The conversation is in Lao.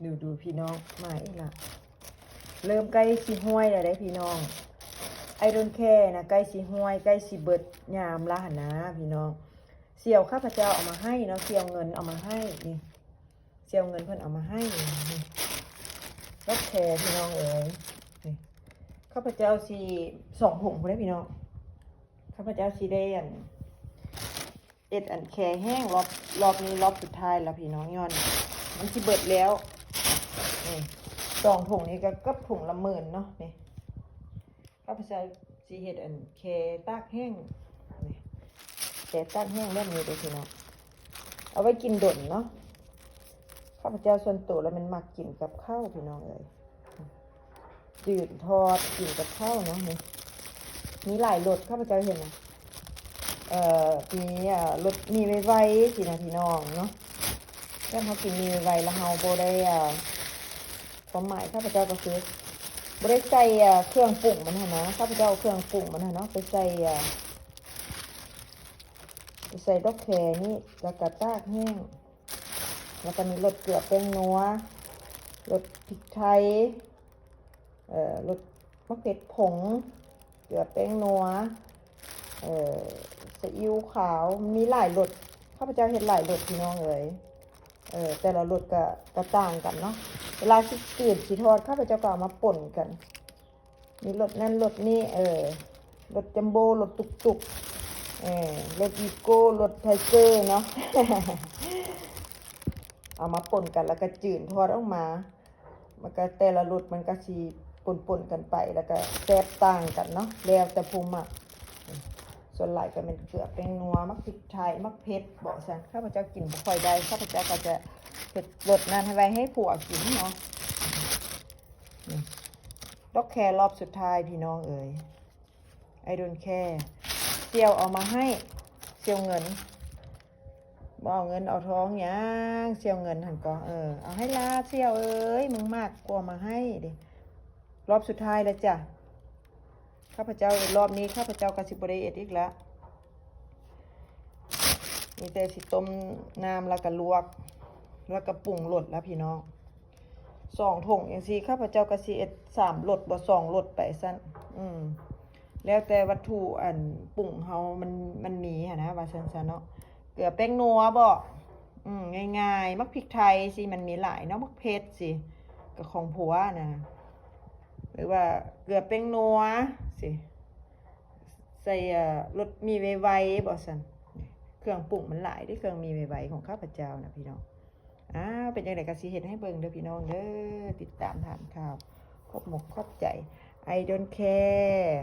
ດູໆ ພີ່ນ້ອງ ມາອີກລະ ເລີ່ມໃກ້ຊິຫ້ວຍແລ້ວເດ້ພີ່ນ້ອງ. I don't care ນະ ໃກ້ຊິຫ້ວຍ ໃກ້ຊິເບິດຍາມລະຫັ້ນນາພີ່ນ້ອງ. ສ່ຽວຂ້າພະເຈົ້າເອົາມາໃຫ້ເນາະ ສ່ຽວເງິນເອົາມາໃຫ້ນີ້ ສ່ຽວເງິນເພິ່ນເອົາມາໃຫ້ນີ້ ດອກແຄພີ່ນ້ອງເອີຍ. ນີ້ ຂ້າພະເຈົ້າຊິ ສອງຖົງພຸ້ນເດ້ພີ່ນ້ອງ ຂ້າພະເຈົ້າຊິໄດ້ອັນ ເຮັດອັນແຄແຫ້ງ ລອບ ລອບນີ້ລອບສຸດທ້າຍລະພີ່ນ້ອງ ຍ້ອນມັນຊິເບິດແລ້ວ. ນີ້ ສອງຖົງນີ້ກໍເກືອບຖົງລະໝື່ນເນາະ. ນີ້ ຂ້າພະເຈົ້າຊິເຮັດອັນແຄຕາກແຫ້ງ ນີ້ ແຄຕາກແຫ້ງແບບນີ້ເດ້ພີ່ນ້ອງ ເອົາໄວ້ກິນດົນເນາະ. ຂ້າພະເຈົ້າສ່ວນໂຕແລ້ວແມ່ນມັກກິນກັບເຂົ້າພີ່ນ້ອງເອີຍ ຈືນທອດກິນກັບເຂົ້າເນາະ. ນີ້ ມີຫຼາຍລົດ ຂ້າພະເຈົ້າເຫັນນະ ເອີ ມີ ເອີ ລົດໝີ່ໄວໆ ຊີ້ນະພີ່ນ້ອງເນາະ. ແບບເຮົາກິນໝີ່ໄວໆ ແລ້ວເຮົາບໍ່ໄດ້ ເອີ ຄວາມໝາຍຂ້າພະເຈົ້າກໍຄືບໍ່ໄດ້ໃສ່ ເອີ ເຄື່ອງປຸງມັນຫັ້ນນະ ຂ້າພະເຈົ້າເອົາເຄື່ອງປຸງມັນຫັ້ນເນາະ ໄປໃສ່ ເອີ ໄປໃສ່ດອກແຄນີ້ ແລ້ວກໍຕາກແຫ້ງ ແລ້ວກໍມີລົດເກືອແປ້ງນົວ ລົດພິກໄທ ເອີ ລົດໝາກເຜັດຜົງ ເກືອແປ້ງນົວ ເອີ ຊີອິ້ວຂາວ ມີຫຼາຍລົດ ຂ້າພະເຈົ້າເຮັດຫຼາຍລົດພີ່ນ້ອງເອີຍ. ເອີ ແຕ່ລະລົດກະ ກະຕ່າງກັນເນາະ ເວລາຊິຈືນຊິທອດ ຂ້າພະເຈົ້າກໍເອົາມາປົນກັນ ມີລົດນັ້ນລົດນີ້ ເອີ ລົດຈັມໂບ້ ລົດຕຸກໆ ເອີ ລົດວີໂກ້ ລົດໄທເກີເນາະ ເອົາມາປົນກັນ ແລ້ວກະຈືນທອດອອກມາ ມັນກະ ແຕ່ລະລົດມັນກະຊິປົນໆກັນໄປ ແລ້ວກະແຊບຕ່າງກັນເນາະ ແລ້ວແຕ່ຜູ້ມັກ. ສ່ວນຫຼາຍກໍແມ່ນເກືອແປ້ງນົວ ໝາກພິກໄທ ໝາກເຜັດເບາະຊັ້ນ ຂ້າພະເຈົ້າກິນບໍ່ຄ່ອຍໄດ້ ຂ້າພະເຈົ້າກໍຈະເຮັດລົດນັ້ນໃຫ້ໄວ້ໃຫ້ຜົວກິນເນາະ. ນີ້ ດອກແຄລອບສຸດທ້າຍພີ່ນ້ອງເອີຍ I don't care ສ່ຽວເອົາມາໃຫ້ ສ່ຽວເງິນ ບໍ່ເອົາເງິນເອົາທອງຫຍັງ ສ່ຽວເງິນຫັ້ນກໍ ເອີ ເອົາໃຫ້ລາ ສ່ຽວເອີຍ ມຶງມັກກວ່າມາໃຫ້ເດ້. ລອບສຸດທ້າຍແລ້ວຈ້ະ ຂ້າພະເຈົ້າ ລອບນີ້ຂ້າພະເຈົ້າກໍຊິບໍ່ໄດ້ເຮັດອີກລະ ມີແຕ່ຊິຕົ້ມນ້ຳ ແລ້ວກໍລວກ ແລ້ວກໍປຸງລົດລະພີ່ນ້ອງ. ສອງຖົງຈັ່ງຊີ້ ຂ້າພະເຈົ້າກໍຊິເຮັດສາມລົດ ບໍ່ ສອງລົດໄປຊັ້ນ ອືມ ແລ້ວແຕ່ວັດຖຸອັນປຸງເຮົາມັນ ມັນມີຫັ້ນນະ ວ່າຊັ້ນຊະເນາະ. ເກືອແປ້ງນົວເບາະ ອືມ ງ່າຍໆ ໝາກພິກໄທຊີ້ ມັນມີຫຼາຍເນາະ ໝາກເຜັດຊີ້ ກໍຂອງຜົວນະ ຫຼືວ່າເກືອແປ້ງນົວຊີ້ ໃສ່ ເອີ ລົດໝີ່ໄວໆ ເບາະຊັ້ນ ເຄື່ອງປຸງມັນຫຼາຍເດ້ ເຄື່ອງໝີ່ໄວໆຂອງຂ້າພະເຈົ້ານະພີ່ນ້ອງ. ອ້າວ ເປັນຈັ່ງໃດກໍຊິເຮັດໃຫ້ເບິ່ງເດີພີ່ນ້ອງເດີ ຕິດຕາມຖາມຂ່າວ ຂອບມົກຂອບໃຈ I don't care.